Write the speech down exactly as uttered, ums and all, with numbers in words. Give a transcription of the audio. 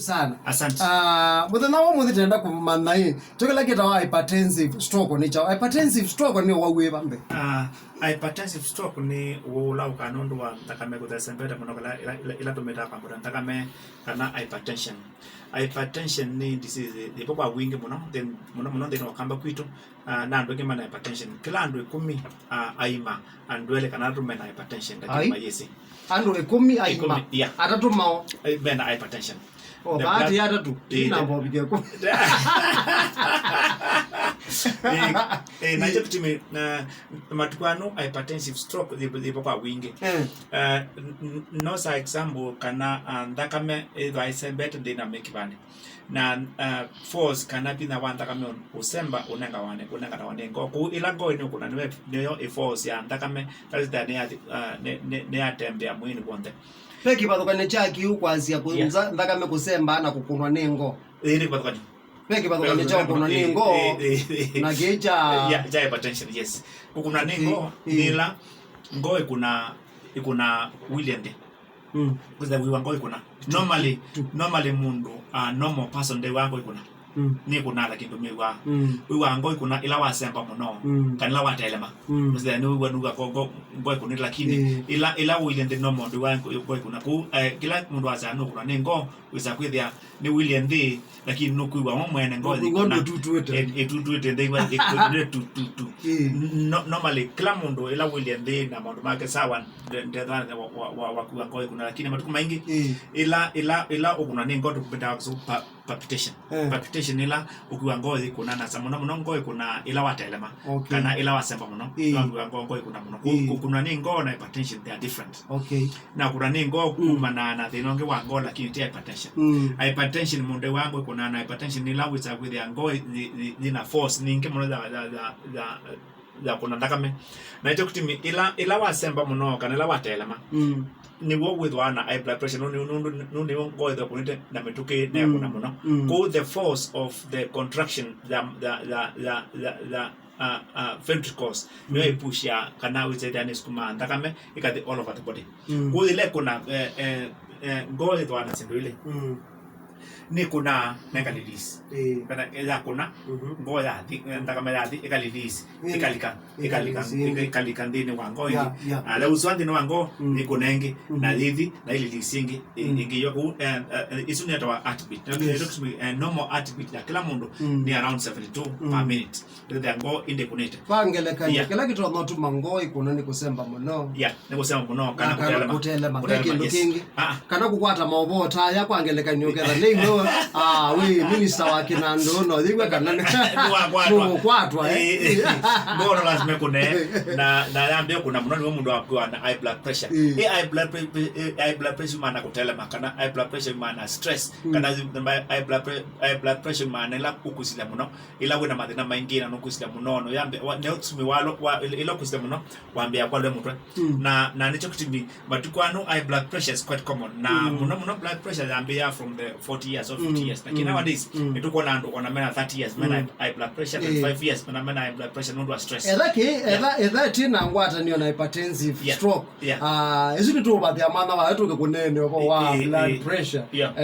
Sana. Asante. Ah, mũthenya wa mũthĩ tenda kũmanya ĩ, kyo kĩla kĩtawa hypertensive stroke nĩ kyaũ? Hypertensive stroke nĩ ũwau wĩva mbee? Ah, hypertensive stroke nĩ ũwau ũla ũkaa nũndũ wa nthakame kũthesembete mũno, kana ĩla, ĩla, ĩla tũmĩtaa kwambata nthakame, kana hypertension. Hypertension nĩ disease yĩvo kwa wingĩ mũno, then, mũno mũno nthĩnĩ wa Kamba kwitũ, ah, na andũ aingĩ mena hypertension. Kĩla andũ ĩkũmi, ah, aima, andũ elĩ kana atatũ mena hypertension, lakini Ai. mayĩsĩ. Andũ ĩkũmi aima, Ĩkũmi, yeah. atatũ mao. Eh, mena hypertension. Oh, The bahati blood- ya atatũ, Eh, ina the- mbovi kĩkũ. Eh, eh, na hicho kitumi, na matukũ ano hypertensive stroke yĩvo, yĩvo kwa wingĩ. Eh. Eh, n-, n-, no sa example kana, ah, nthakame ĩthwa ĩsembete nthĩnĩ wa mĩkivanĩ. Na, uh, force kana vinya wa nthakame ũsemba ũnengawa nĩ, ũnenganawa nĩ ngoo. Kũu ĩla ngoo nĩũkũna nĩwe, nĩyo ĩ force ya nthakame, that's the, nĩ ya, uh, nĩ, nĩ, nĩ yatembea mwĩĩnĩ w'onthe. Ve kĩvathũkany'o kya kĩu kwasya kũ-, Yes. ntha-, nthakame kũsemba na kũkũnwa nĩ ngoo. Ĩĩ, nĩ kĩvathũkany'o. Ve kĩvathũkany'o kya kũkũnwa nĩ Ĩĩ, ngoo ĩĩ, ĩĩ, ĩĩ. na kĩĩ kya Ya, ya hypertension, yes. Kũkũna nĩ Ĩĩ, ngoo, ĩĩ. nĩ ĩla ngoo ĩkũna, ĩkũna wĩlye nthĩ. Mm. Kwĩthĩa wĩw'a ngoo ĩkũna. Normally, Tu. normally mũndũ, uh, normal person ndew'aa ngoo ĩkũna. Mm. Nĩkũnaa, lakini ndũmĩw'aa. Mm. Wĩw'aa ngoo ĩkũna ĩla wasemba mũno, Mm. kana ĩla watelema. Mm. Kwĩthĩa nĩwĩw'a, nĩwĩw'a ngoo, ngoo, ngoo ĩkũnĩte, lakini Mm. ĩla, ĩla ũilye nthĩ normal ndwĩw'aa ngoo, ngoo ĩkũna. Kũu, eh, kĩla mũndũ wasya nũkũna nĩ ngoo, wĩsa kwĩthĩa nĩwĩlye nthĩ, lakini nũkwĩw'a mo mwene ngoo Nũkwĩw'a ĩkũna. ndũtutuĩte. Eh, ĩtutuĩte, ndĩw'a ĩkũnĩte tu, tu, tu. Mm. No-, normally, kĩla mũndũ ĩla wĩlye nthĩ na maũndũ make sawa, nde-, ndethwa wa, wa, wa, wa kũw'a ngoo ĩkũna, lakini matukũ maingĩ, Ĩĩ. ĩla, ĩla, ĩla ũkũna nĩ ngoo tũkũmĩtaa kĩsũngũ pa-, palpitation. Eh. Palpitation ĩla ũkũw'a ngoo ĩkũna, na sa mũno mũno ngoo ĩkũna ĩla watelema, Okay. kana ĩla wasemba mũno, Ĩĩ. nĩwakũw'a ngoo, ngoo ĩkũna mũno. Kũ-, Ĩĩ. kũkũna nĩ ngoo na hypertension, they are different. Okay. Na kũna nĩ ngoo Mm. kumana na thĩna ũngĩ wa ngoo, lakini ti hypertension. Mm. Hypertension mũndũ wa ngoo ĩkũna, na hypertension ĩla wĩsa kwĩthĩa ngoo yĩ, yĩ, yĩna force ningĩ mũno ya, ya, ya, ya, ya kũna nthakame. Na ĩkyo kĩtumi ĩla, ĩla wasemba mũno kana ĩla watelema, Mm. nĩw'o wĩthwa na high blood pressure, nũndũ, nũndũ, nũndũ nĩw'o ngoo ĩthwa kũnĩte na mĩtũkĩ na Mm. ĩkũna mũno. Mm. Kũu the force of the contraction ya, ya, ya, ya, ya, ya, uh, uh, ventricles, nĩyo Mm. ĩpushia kana wĩsethĩa nĩ sukuma nthakame ĩkathi all over the body. Mm. Kũu ĩla ĩkũna, eh, eh, eh, ngoo ĩthwa na syĩndũ ilĩ. Mm. Nĩkũnaa na ĩka release. Ĩĩ. Kana yakũna, Mhm. ngoo yathi, nthakame yathi, ĩka release, Ĩĩ. ĩkalika, Ĩka ĩkalika, release, ĩĩ. ĩka-, ĩkalika nthĩnĩ wa ngoo ĩngĩ. Yeah, yeah. Na rĩu ũsũa nthĩnĩ wa ngoo, Mm. ĩkũna ĩngĩ, na Mhm. yĩthi, na ĩ release ĩngĩ, ĩ-, Mm. ĩngĩ yo kũu, eh, eh, isu nĩetawa heartbeat. Na Yes. eh, normal heartbeat ya kĩla mũndũ Mm. nĩ around seventy-two per Mm. minute. Ndethĩa ngoo ĩndĩ ĩkũnĩte. Kwa ngelekany'o, Yeah. kĩla kĩtonya ũtuma ngoo ĩkũna nĩ kũsemba mũno. Yeah, nĩ kũsemba mũno, kana Na kana kũtelema. kũtelema. Ve Kũtelema, kĩndũ yes. kĩngĩ. Ah, ah. Kana kũkwata maũvoo ta aya, kwa ngelekany'o, ũketha nĩ iwe, ah, wĩ minista wa kĩnandũ, no yĩw'a kana nĩ Nĩwakwatwa. nũkwatwa, eh? Eh, eh. Ngoo no lazima ĩkũne. Na, na yambĩa kũna mũno, nĩwe mũndũ wakuwa na high blood pressure. Eh. Eh, high blood pre-, pre-, eh, high blood pressure yumana kũtelema, kana high blood pressure yumana stress, Mm. kana high blood pre-, high blood pressure yumana ĩla ũkũsilya mũno. Ĩla wĩna mathĩna maingĩ na nũkwĩsĩla mũno, no yambe, wa, nĩ ũsumi wa, wa, ĩla ũkwĩsĩla mũno, wambĩĩa kwalwe mũtwe. Mm. Na, na nĩkyo kĩtumi matukũ ano high blood pressure is quite common. Na Mm. mũno mũno blood pressure yambĩĩa from the forty years or fifty Mm. years. Lakini Mm. nowadays, Mm. nĩtũkwona andũ ona mena thirty years, mena Mm. high blood pressure, Eh. twenty-five years, mena, mena high blood pressure nũndũ wa stress. Etha kĩ, Yeah. etha, etha ĩtina ngwatanĩo na hypertensive Yeah. stroke. Yeah. Ah, ĩsu nĩtũũvathĩa mana wayo tũke kũneene ũvoo wa Eh, eh, blood eh. pressure. Yeah. Eh,